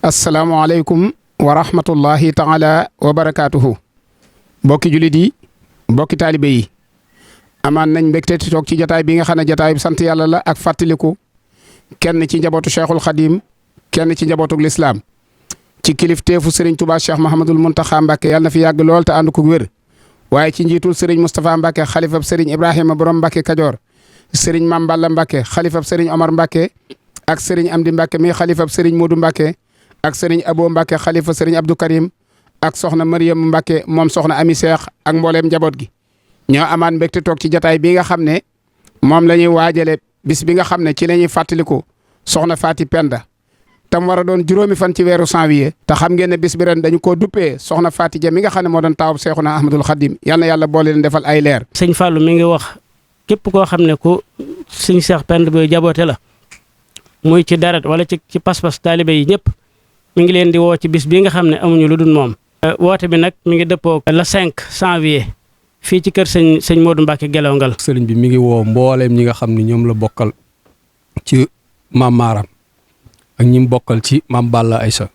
asalaamualeykum wa rahmatullahi taala wa barakaatuhu. mbokki jullit yi mbokki taalibe yi amaan nañ mbégte ti toog ci jataay bi nga xam ne jataay bi sant yàlla la ak fàttaliku kenn ci njabootu cheikhul xadim kenn ci njabootuk lislaam ci kilifteefu sëriñ Touba Cheikh Mahamadul Muntaxa Mbàkke yàlla na fi yàgg lool te ànd ko wér waaye ci njiitul sëriñ Moustapha Mbàkke xalifab sëriñ Ibrahima borom Mbàkke Kajoor sëriñ Mam Balla Mbàkke xalifab sëriñ Omar Mbàkke ak sëriñ Amdi Mbàkke mi xalifab sëriñ Modou Mbàkke ak sëriñ Abo Mbàkke xalifa sëriñ Abdou Karim ak soxna Mariam Mbàkke moom soxna Ami Seex ak mbooleem njaboot gi ñoo amaan mbégte toog ci jataay bi nga xam ne moom la ñuy waajale bis bi nga xam ne ci la ñuy fàttaliku soxna Faati Penda tam war a doon juróomi fan ci weeru janvier te xam ngeen ne bis bi ren dañu koo duppee soxna Faati Ja mi nga xam ne moo doon taawub Seexuna Ahmadul Xadim yal na yàlla boole leen defal ay leer. sëñ Fallou mi ngi wax képp koo xam ne ku sëñ Seex Penda booy jaboote la muy ci deret wala ci pas-pas taalibe yi ñëpp mi ngi leen di woo ci bis bi nga xam ne amuñu lu dul moom. woote bi nag mi ngi dëppoo le 5 janvier fii ci kër sëñ Modou Mbacke Gelongal. sëriñ bi mi ngi woo mbooleem ñi nga xam ne ñoom la bokkal ci maam Maaram ak ñi mu bokkal ci maam Balla Aysa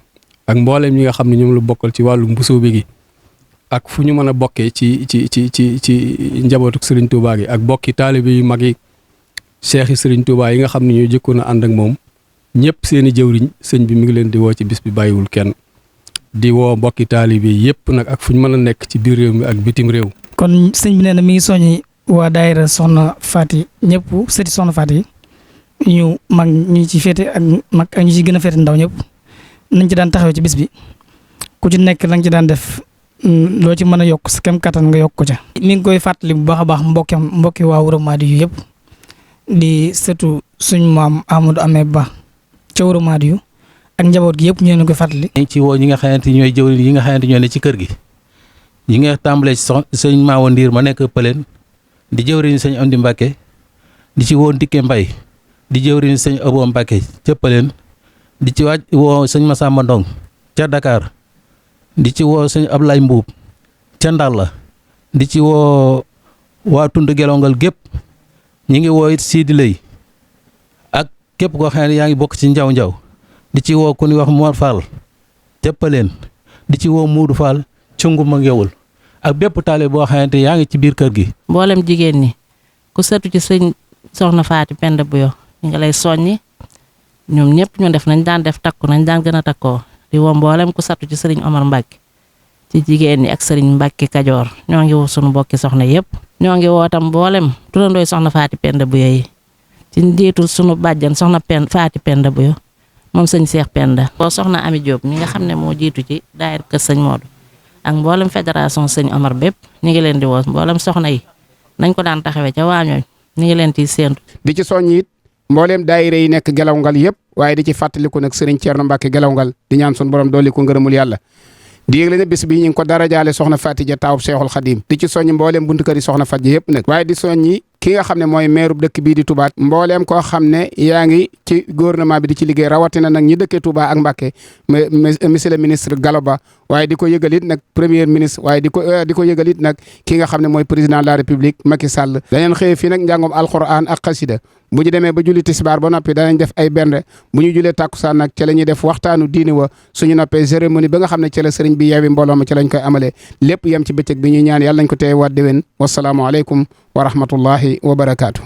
ak mbooleem ñi nga xam ne ñoom la bokkal ci wàllu mbusoobe gi ak fu ñu mën a bokkee ci njabootu sëriñ Touba gi ak bokki taalibe yu mag yi seexi sëriñ Touba yi nga xam ne ñoo jëkkoon a ànd ak moom ñëpp seeni jëwriñ sëñ bi mi ngi leen di woo ci bis bi bàyyiwul kenn di woo mbokki taalibe yëpp nag ak fu ñu mën a nekk ci biir réew mi ak bitim réew. kon sëñ bi nee na mi ngi soññi waa daayira soxna Faati ñëpp sëti soxna Faati ñu mag ñu ci féete ak mag ak ñu ci gën a féete ndaw ñëpp nañ ci daan taxawee ci bis bi ku ci nekk lañ ci daan def loo ci mën a yokk sa kem kattan nga yokk ko ca. mi ngi koy fàttali bu baax a baax mbokki waa Wuro Maadi yu yëpp di sëtu suñ maam Amadou Amé Ba ca Wuro Maadi yu ak njaboot gi yëpp ñu leen koy fàttali. ñu ci woo ñi nga xamante ñooy jëwriñ yi nga xamante ñoo ne ci kër gi ñi nga tàmbalee ci sëñ Maawo Ndiir ma nekk Pëleen di jëwriñ sëñ Amdi Mbàkke di ci woo Ndikke Mbay di jëwriñ sëñ Abo Mbàkke ca Pëleen di ci woo sëñ Masamba Ndong ca Dakar di ci woo sëñ Ablaye Mbuub ca Ndalla di ci woo waa tund Gelongal gépp ñi ngi woo it Sidi Lay ak képp koo xam ne yaa ngi bokk ci njaw di ci woo ku ñuy wax Mor Fall Teppaleen di ci woo Muudu Fall ci Nguma Ngewul ak bépp taale boo xamante yaa ngi ci biir kër gi. mboolem jigéen ñi ku setu ci sëñ soxna Faati Penda Buyo ñu ngi lay soññi ñoom ñëpp ñu def nañ daan def takku nañ daan gën a takkoo di woo mboolem ku setu ci sëriñ Omar Mbacke ci jigéen ñi ak sëriñ Mbacke Kajoor ñoo ngi woo sunu mbokki soxna yëpp. ñoo ngi woo tam mboolem turandooy soxna Faati Penda Buyo yi ci njiitul sunu bàjjan soxna Faati Penda Buyo moom sëñ Cheikh Penda. boo soxna Ami Diop mi nga xam ne moo jiitu ci daayira kër sëñ Modou ak mboolem fédération sëñ Omar bépp ñu ngi leen di woo mboolem soxna yi nañ ko daan taxawee ca waañooñ ñu ngi leen ciy séentu. di ci soññ it mbooleem daayira yi nekk Gelongal yëpp waaye di ci fàttaliku nag sëriñ Thierno Mbacke Gelongal di ñaan sun borom dolli ko ngërëmul yàlla di yëgle ne bis bi ñu ngi ko darajaale soxna Faati Ja taawub Seexul Xadim di ci soññ mbooleem buntu kër yi soxna Faati Ja yëpp nag waaye di soññi ki nga xam ne mooy meerub dëkk bii di Touba mbooleem koo xam ne yaa ngi ci gouvernement bi di ci liggéey rawatina nag ñi dëkkee Touba ak Mbacke monsieur le ministre Gallo Ba waaye di ko yëgalit nag premier ministre waaye di ko yëgalit nag ki nga xam ne mooy président de la république Macky Sall dañeen xëyee fii nag njàngom alquran ak xasida bu ñu demee ba julli tisbaar ba noppi danañ def ay bernde bu ñu julee tàkkusaan nag ca la ñuy def waxtaanu diini wa suñu noppee cérémonie ba nga xam ne ca la sëriñ bi yeewi mbooloo ma ca lañ koy amalee lépp yem ci bëccëg bi ñuy ñaan yàlla nañ ko teewaat déwén wasalaamu aleykum wa rahmatullahi wa barakaatu.